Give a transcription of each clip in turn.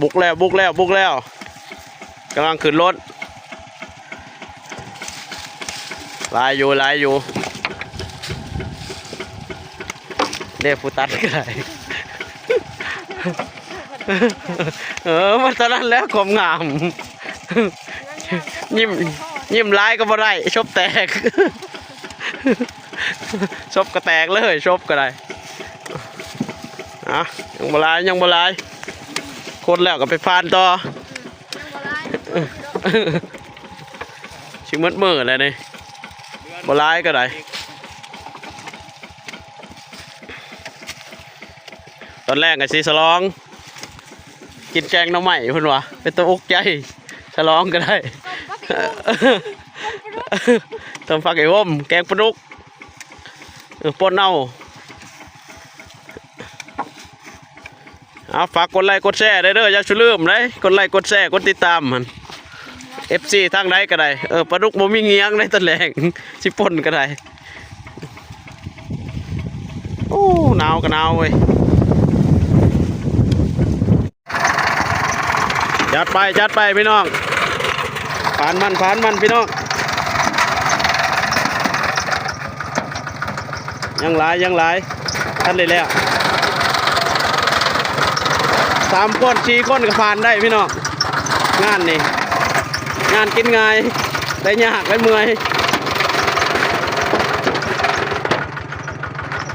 ບຸກແລ້ວ ບຸກແລ້ວ ບຸກແລ້ວ ກຳລັງຂຶ້ນລົດ. ຫຼາຍຢູ່ ຫຼາຍຢູ່. ເດ້ ຜູ້ຕັດກໍໄດ້. ເອີ ມັນເທົ່ານັ້ນແຫຼະ ຄວາມງາມ. ຍິ້ມ ຍິ້ມຫຼາຍກໍບໍ່ໄດ້ ສົບແຕກ. ສົບກໍແຕກເລີຍ ສົບກໍໄດ້. ອ່ະ ຍັງບໍ່ຫຼາຍ ຍັງບໍ່ຫຼາຍ. ຄົນແລ້ວກໍໄປຜ່ານຕໍ່. ຊິໝົດມື້ແລ້ວນີ້ ບໍ່ຫຼາຍກໍໄດ້. ຕອນແລງກໍຊິສະຫຼອງ ກິນແກງໜໍ່ໄມ້ເພິ່ນວ່າ ເປັນຕາອົກໃຈ. ສະຫຼອງກໍໄດ້ ຕົ້ມຜັກອີ່ຫົ່ມ ແກງປາດຸກ ເອີ ປົ່ນເອົາ. ເອົາ ຝາກກົດໄລກົດແຊໄດ້ເດີ ຢ່າສູ່ລືມເດ້ ກົດໄລກົດແຊ ກົດຕິດຕາມຫັ້ນ ເອັຟຊີ ທາງໃດກໍໄດ້. ເອີ ປາດຸກບໍ່ມີງຽງໃນຕອນແລງ ຊິປົ່ນກໍໄດ້. ໂອ້ ໜາວກໍໜາວເວີຍ. ຈັດໄປ ຈັດໄປພີ່ນ້ອງ ຜ່ານມັນ ຜ່ານມັນພີ່ນ້ອງ. ຍັງຫຼາຍ ຍັງຫຼາຍ ທັນໄດ້ແລ້ວ. ສາມຄົນ ສີ່ຄົນກໍຜ່ານໄດ້ພີ່ນ້ອງ. ງານນີ້ ງານກິນງ່າຍ ໄດ້ຍາກ ໄດ້ເມື່ອຍ.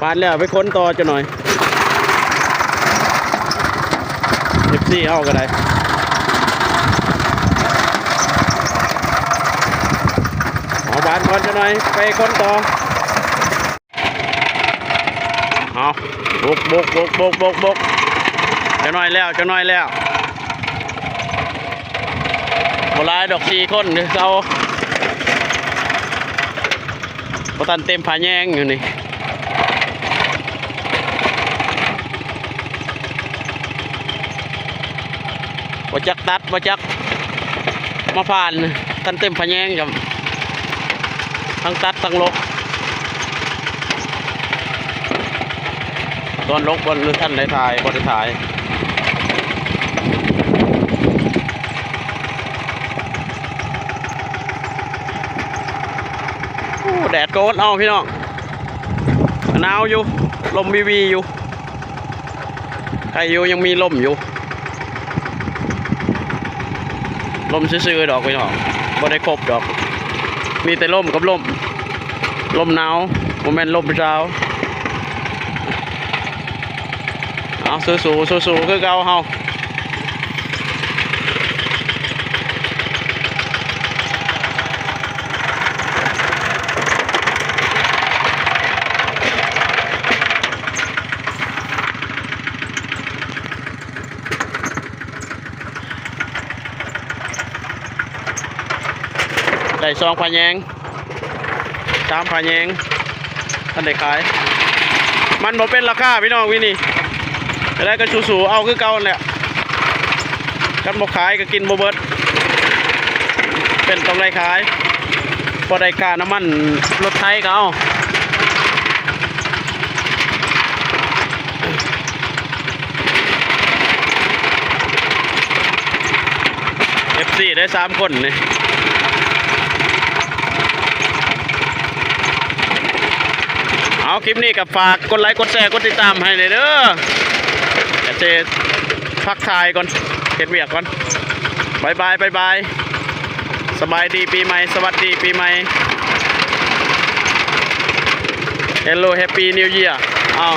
ປານແລ້ວໄປຂົນຕໍ່ຈັກໜ່ອຍ ເອັຟຊີ ເຮົາກໍໄດ້. ເອົາບານກ່ອນຈັກໜ່ອຍ ໄປຂົນຕໍ່. ເອົາ ບົກ ບົກ ບົກ ບົກ ບົກ ຈັກໜ່ອຍແລ້ວ ຈັກໜ່ອຍແລ້ວ. ບໍ່ຫຼາຍດອກ ສີ່ຄົນຄືເກົ່າ ບໍ່ທັນເຕັມຜ້າແຍງຢູ່ນີ້. ບໍ່ຈັກຕັດ ບໍ່ຈັກມາຜ່ານ ທັນເຕັມຜ້າແຍງ ທັງຕັດທັງຫຼົກ. ຕອນຫຼົກບໍ່ທັນໄດ້ຖ່າຍ ບໍ່ໄດ້ຖ່າຍ. ໂອ້ ແດດກໍອົດເອົາພີ່ນ້ອງ ໜາວຢູ່ ລົມວີໆຢູ່. ໄຄຢູ່ ຍັງມີລົມຢູ່ ລົມຊື່ໆດອກພີ່ນ້ອງ ບໍ່ໄດ້ຄົບດອກ ມີແຕ່ລົມກັບລົມ ລົມໜາວ ບໍ່ແມ່ນລົມຊາວ. ເອົາ ສູ້ໆ ສູ້ໆຄືເກົ່າເຮົາ. ໄດ້ສອງພະແຍງ ສາມພະແຍງ ທັນໄດ້ຂາຍ. ມັນບໍ່ເປັນລາຄາພີ່ນ້ອງ ປີນີ້ ຈັ່ງໃດກໍສູ້ໆເອົາຄືເກົ່າຫັ້ນແຫຼະ. ຄັນບໍ່ຂາຍກໍກິນບໍ່ເບິດ ເປັນຕ້ອງໄດ້ຂາຍ ພໍໄດ້ຄ່ານ້ຳມັນລົດໄຖກໍເອົາ. ເອັຟຊີ ໄດ້ສາມຄົນນີ້. ເອົາ ຄລິບນີ້ກໍຝາກກົດໄລກົດແຊກົດຕິດຕາມໃຫ້ແດ່ເດີ. ກະເຊ ພັກຖ່າຍກ່ອນ ເຮັດວຽກກ່ອນ. ບາຍບາຍ ບາຍບາຍ. ສະບາຍດີປີໃໝ່ ສະຫວັດດີປີໃໝ່. Hello Happy New Year. ເອົາ